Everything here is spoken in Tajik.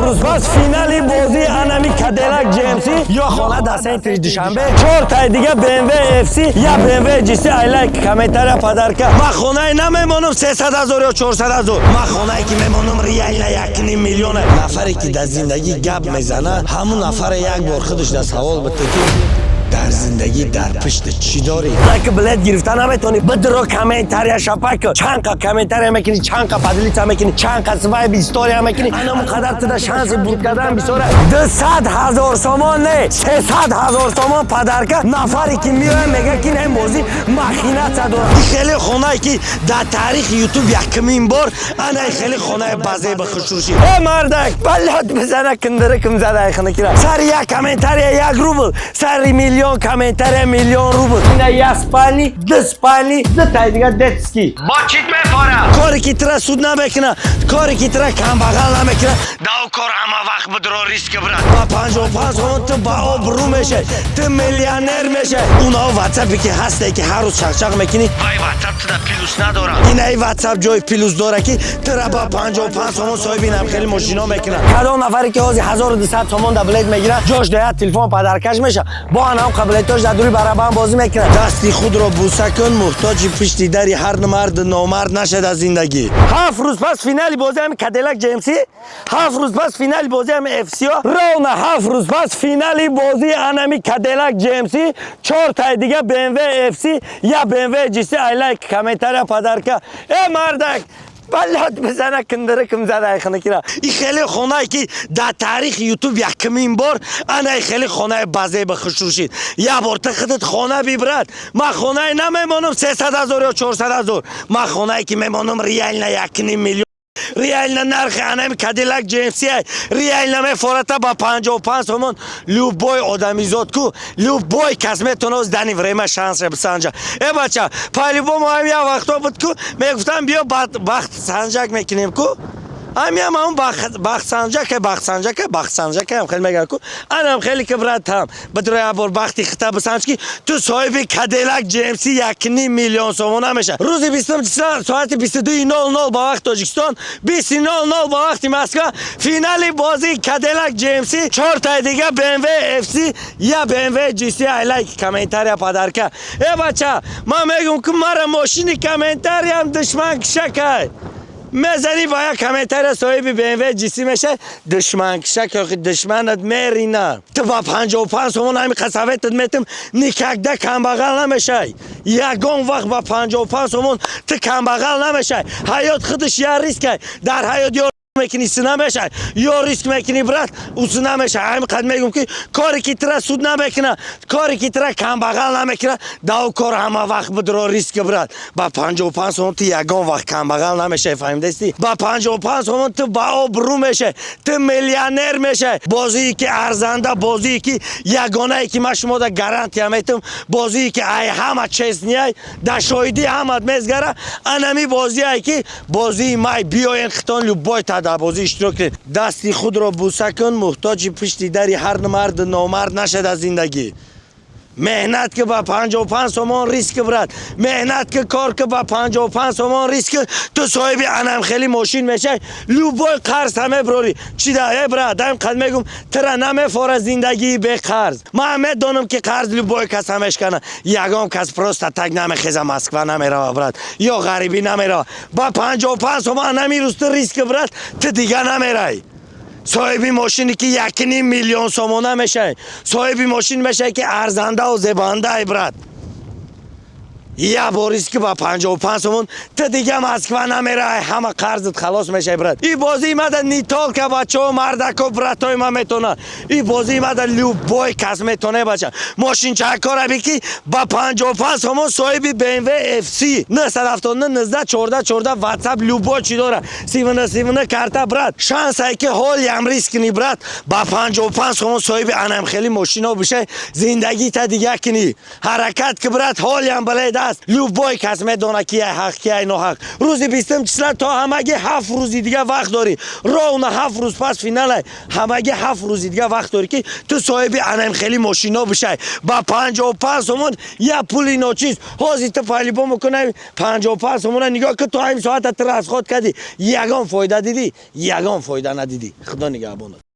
7 рӯз пас финали бозии анами Кадиллак GMC ё хона дар центри Душанбе, чортаи дига BMW FC я BMW GC. Ай лайк, комментария, подарка. Ман хонае намемонам 300 000 ё 400 000. Ман хонае ки мемонам, реально 1,5 миллиона. Нафаре ки дар зиндагӣ гап мезана, ҳамун нафаре як бор худаш дар савол бите, ки дар зиндагӣ дар пушти чӣ дорӣ? Лайк, билет гирифта наметонӣ. Бидро, комментария шапак. Чанд қа комментария мекунӣ, чанд қа поделиться мекунӣ, чанд қа свайп история мекунӣ, анамон қадар туда шанси бурд кардан бисёра. 200 000 сомон не, 300 000 сомон подарка. Нафаре ки меояд, мега, ки ин бозӣ махинация дорад. Хеле хонае ки дар таърихи Ютуб якумин бор анаи хеле хонаи базеба хушрӯшӣ. Э, мардак, балят бизана, киндира ким зада айхинакира. Сари як комментария 1 рубл, сари миллион комментария миллион рубл. Ина як спальни, ду спальни, ду тай дига детский. Бо чит мефора. Коре ки тира суд намекуна, коре ки тира камбағал намекуна, дав кор ҳама вақт бидро, риск, брат. Ба 55 сомон ту ба обрӯ мешай, ту миллионер мешай. Унао ватсапе ки ҳасте, ки ҳар рӯз чақчақ мекунӣ, вай ватсап туда плюс надорад. Инаи ватсап ҷои плюс дора, ки тура ба 55 сомон соҳиби инам хеле мошино мекунад. Кадом нафаре ки ҳозир 1200 сомон да билет мегирад, ҷош дояд, телефон подаркаш меша. Бо анам қабилетош дар дури барабан бозӣ мекунад. Дасти худро буса кун, муҳтоҷи пушти дари ҳар мард номард нашад аз зиндагӣ. 7 рӯз пас финали бозии ҳами Кадиллак GMC, 7 рӯз пас финали бозии ҳами FC, ровно 7 рӯз пас финали бозии анами Кадиллак GMC, чортаи дига BMW FC я BMW GC. Ай лайк, комментария, подарка. Э, мардак, балят бизана, киндира ким зада айхинакира. И хеле хонае ки дар таърихи Ютуб якумин бор анаи хеле хонаи базеба хушрӯшид. Як бор ту худат хона би, брат. Ман хонае намемонам 300 000 ё 400 000. Ман хонае ки мемонам, реально 1,5 миллион. Реально нархи анами Кадиллак GMC, реально мефората ба 55 сомон. Любой одамизод ку, любой кас метавона дани время шанса бисанҷа. Э, бача, по-любому ҳам як вақто буд ку, мегуфтам, биё, бахт санҷак мекунем ку. Ҳамиам ҳамун бахтсанҷака, бахтсанҷака, бахтсанҷака ҳам хеле мегӯяд ку. Анам хеле ки, брат, ҳам бидро, як бор бахти хита бисанҷ, ки ту соҳиби Кадиллак GMC 1,5 миллион сомона меша. Рӯзи 20 соати 22:00 ба вақти Тоҷикистон, 20:00 ба вақти Москва финали бозии Кадиллак GMC, чортаи дига BMW FC я BMW GC. Ай лайк, комментария, подарка. Э, бача, ман мегӯм, ки мара мошини комментариям душман кишакай. Мезанӣ ба як комментария, соҳиби BMW GC меша. Душманкишак, охи душманат мерина. Ту ба 55 сомон ҳами қасаветат метим, никогда камбағал намешай. Ягон вақт ба 55 сомон ту камбағал намешай. Ҳаёт худаш я рискай. Дар ҳаёт ё мекунӣ, сина мешай, ё риск мекунӣ, брат, усу намешай. Ҳами қад мегӯм, ки коре ки тира суд намекуна, коре ки тира камбағал намекуна, дав кор ҳама вақт бидро, риск, брат. Ба 55 сомон ту ягон вақт камбағал намешай, фаҳмидасти? Ба 55 сомон ту ба обрӯ мешай, ту миллионер мешай. Бозие ки арзанда, бозие ки ягонае ки ман шумода гарантия метам, бозие ки ай ҳама честный ай, дар шоҳидӣ ҳамат мезгара, анами бозие ки бозии май. Биёен хитон, любой та дар бозӣ иштирок кунед. Дасти худро буса кун, муҳтоҷи пушти дари ҳар мард номард нашад аз зиндагӣ. Меҳнат ки, ба 55 сомон риск, брат. Меҳнат ки, кор ки, ба 55 сомон риск, ту соҳиби анам хеле мошин мешай. Любой қарз ҳаме брори чи да. Э, брат, даим қад мегум, тира намефора зиндагии беқарз. Ман медонам, ки қарз любой кас ҳамешкана. Ягон кас просто так намехеза, Москва намерава, брат, ё ғарибӣ намерава. Ба 55 сомон анами рӯз ту риск, брат, ту дига намерай. Соҳиби мошине ки 1,5 миллион сомона мешавӣ, соҳиби мошин мешавӣ, ки арзандаву зебандай, брат. Як бор риски ба 55 сомон ту дига Москва намерай, ҳама қарзат халос мешавӣ, брат. И бозии мада не только бачаҳо, мардако, братои ман метонад. И бозии мада любой кас метоне, бача. Мошинчакора би, ки ба 55 сомон соҳиби BMW FC. 979 19 14 14 ватсап, любой чӣ дора, сивна сивна карта, брат. Шансае ки ҳолиам риск кунӣ, брат, ба 55 сомон соҳиби анам хеле мошино бишай, зиндагита дига кунӣ. Ҳаракат ки, брат, ҳолиам балед. Аст, любой кас медона, ки яй ҳақ, ки яй ноҳақ. Рӯзи 20-ум числа то ҳамагӣ 7 рӯзи дига вақт дорӣ. Ровно 7 рӯз пас финалай. Ҳамагӣ 7 рӯзи дига вақт дорӣ, ки ту соҳиби анам хеле мошино бишай ба 55 сомон, я пули ночиз. Ҳозир ту по-любому кунай 55 сомона. Нигоҳ ки, то ҳамин соата ту расход кардӣ, ягон фоида дидӣ? Ягон фоида надидӣ. Худо нигаҳбонат.